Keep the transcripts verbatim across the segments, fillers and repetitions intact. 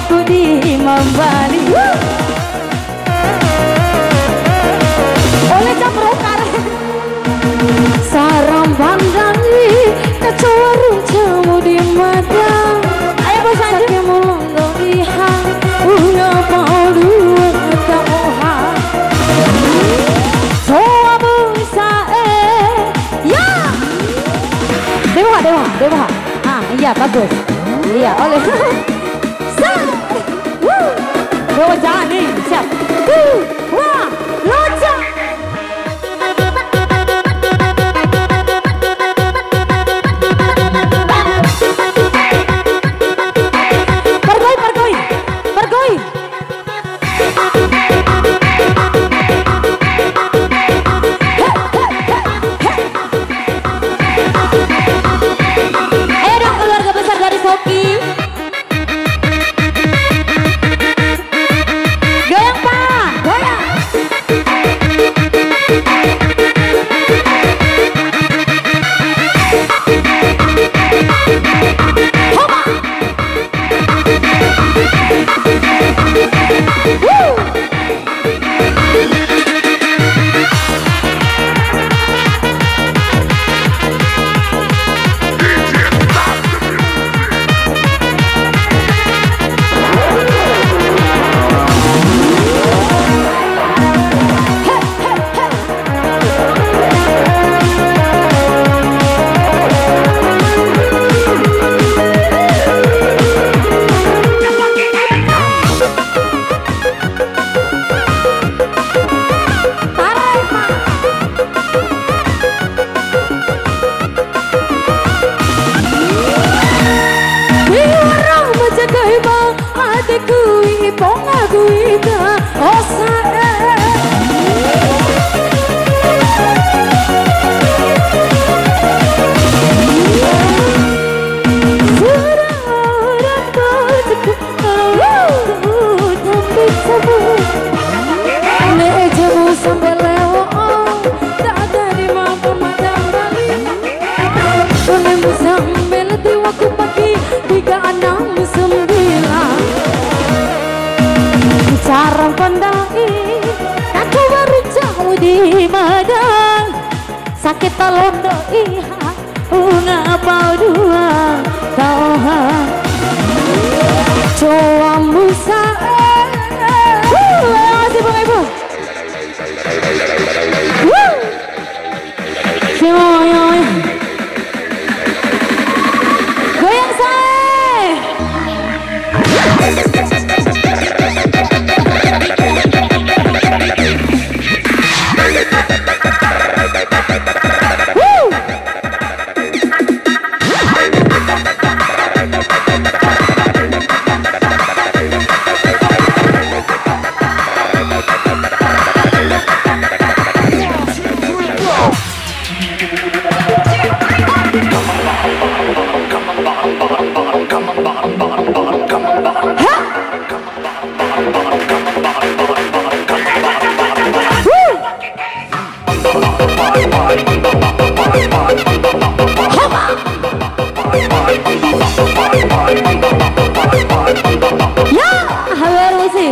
Budi mambali. Wuh. Ole cap rokar. Saramba ndai, kacoa runcam di mada. Ayo, Bos Anju. Sake mulonggo iha, bunga paodu ta oha. Coa bung sae. Ya. Dewa, dewa, dewa. Ah, iya, bagus. Iya, oleh. Sa. Wuh. Dewa jalan nih, siap. Tuh, wah, loncat. Pergoi, pergoi, pergoi. Ayo dong, keluarga besar dari Soki. Goyang, Pak. Goyang. Hoba. Wuh. Tarai, Pak. Di warung majagai, Bang, adikku, ipongaku, ita, osa, eh. Sudah orang tujuku. Ne'e jamu sambal lewo, tak ada di mampu madam bali. Bune mu sambal di waku pagi, tiga enam sembilan. Cara pandai, aku baru jauh di madang. Sakit talondo iha. Bunga pau dua taoha. Coa mbusa. Wuh, terima kasih, Bapak Ibu. Wuh. Goyang sae. Ya, halo, Rusi.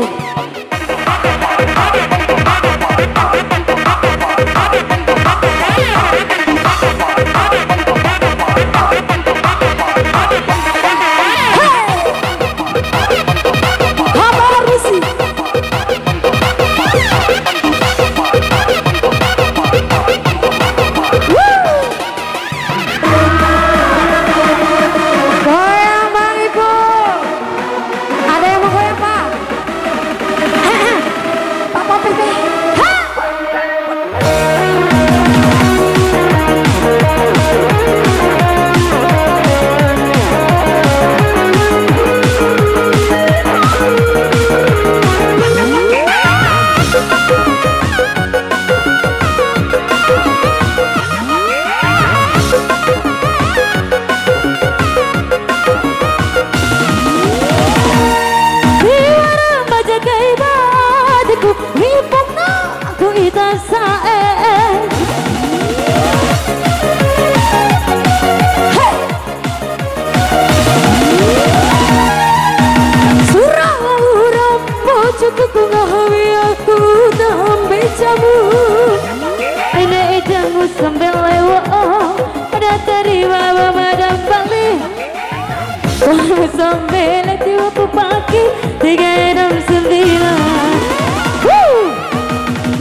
Hawi aku dah mbecamu. Aina edamu sambel lewa, oh, ada terima mama dan balik. Wah, sambil tiwa pepaki, tiga enam sembilan. Wuh!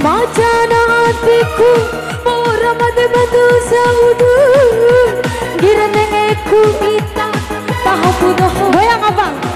Macana hatiku, mora mate batu saudu. Gira nengeku ita, tahu ku doho. Goyang, Abang.